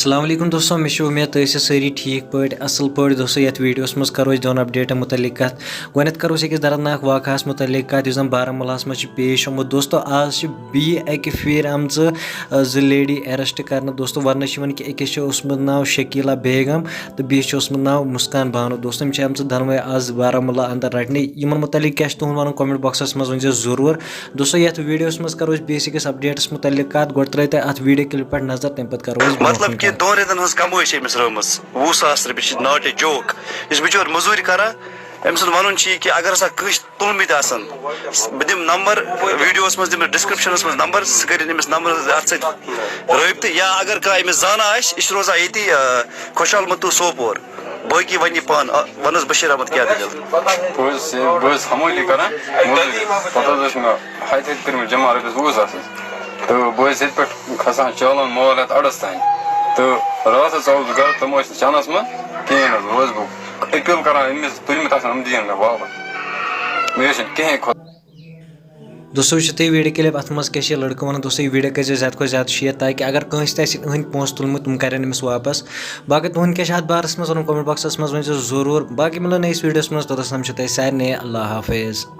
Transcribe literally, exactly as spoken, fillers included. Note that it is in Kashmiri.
السلام علیکم دوستو، مےٚ چھِ اُمید تُہۍ ٲسِو سٲری ٹھیٖک پٲٹھۍ، اَصٕل پٲٹھۍ۔ دوستو، یَتھ ویٖڈیوَس منٛز کَرو أسۍ دۄن اَپڈیٹَن مُتعلِق کَتھ۔ گۄڈٕنٮ۪تھ کَرو أسۍ أکِس دَردناک واقعہَس مُتعلِق کَتھ، یُس زَن بارہمولاہَس منٛز چھِ پیش آمُت۔ دوستو، آز چھِ بیٚیہِ اَکہِ پھِرِ آمژٕ، آ، زٕ لیڈی ایرسٹ کَرنہٕ۔ دوستو، وَننہٕ چھِ یِوان کہِ أکِس چھِ اوسمُت ناو شکیٖلا بیگم تہٕ بیٚیِس چھِ اوسمُت ناو مُسکان بانو۔ دوستو، یِم چھِ آمژٕ دۄنوَے آز بارہمولہ اَندَر رَٹنہٕ۔ یِمَن مُتعلِق کیٛاہ چھِ تُہُنٛد وَنُن، comment boxَس منٛز ؤنۍزیو ضروٗر۔ دوستو، یَتھ ویٖڈیوَس منٛز کَرو أسۍ بیسِک أکِس اَپڈیٹَس مُتعلِق کَتھ۔ گۄڈٕ ترٛٲیِو تُہۍ اَتھ ویٖڈیو کِلِپ پٮ۪ٹھ نظر، تَمہِ پَتہٕ کَرو أسۍ برونٛہہ مطلب کُن کہِ کَتھ۔ دۄن رٮ۪تَن ہٕنٛز کمٲے چھِ أمِس رٲومٕژ وُہ ساس رۄپیہِ، چھِ not a joke۔ یہِ چھِ بِچور مٔزوٗرۍ کران۔ أمۍ سُنٛد وَنُن چھُ یہِ کہِ اگر ہسا کٲنٛسہِ تُلمٕتۍ آسَن، بہٕ دِمہٕ نمبر، ویٖڈیوَس منٛز دِمہٕ descriptionَس منٛز نمبر، سُہ کٔرِن أمِس نمبر اَتھ سۭتۍ رٲبطہٕ، یا اگر کانٛہہ أمِس زانان آسہِ، یہِ چھِ روزان ییٚتی، آ، خۄشحال متوٗ سوپور۔ باقٕے وَنہِ یہِ پانہٕ، آ، وَنُس بشیٖر احمد کیٛاہ دٔلیٖل؟ بہٕ حظ، بہٕ حظ حمٲلی کران مٔزوٗرۍ۔ پَتہٕ حظ ٲسۍ مےٚ ہَتہِ ہَتہِ کٔرمٕتۍ جمع رۄپیَس وُہ ساس حظ۔ تہٕ بہٕ حظ ییٚتہِ پٮ۪ٹھ کھسان چالان مال یَتھ اَڈَس تام۔ تہٕ راتھ حظ ژاوُس بہٕ گَرٕ، تِم ٲسۍ نہٕ چَنَس منٛز کِہیٖنۍ حظ۔ وۄنۍ حظ بہٕ appeal کران أمِس، تُلمٕتۍ آسَن، یِم دِیِن مےٚ واپَس۔ مےٚ حظ چھِنہٕ کِہیٖنۍ خۄ- دوستو، وٕچھِو تُہۍ ویٖڈیو کِلِپ، اَتھ منٛز کیٛاہ چھِ یہِ لڑکہٕ وَنان۔ دوستو، یہِ ویٖڈیو کٔرۍزیو زیادٕ کھۄتہٕ زیادٕ share، تاکہِ اگر کٲنٛسہِ تہِ آسہِ یِہٕنٛدۍ پونٛسہٕ تُلمٕتۍ، تِم کَرن أمِس واپَس۔ باقٕے تُہُنٛد کیٛاہ چھِ اَتھ بارَس منٛز وَنُن، comment boxَس منٛز ؤنۍزیو ضروٗر۔ باقٕے مِلو نٔیِس ویٖڈیوَس منٛز، توٚتَس تام چھُ تۄہہِ سارنٕے اللہ حافظ۔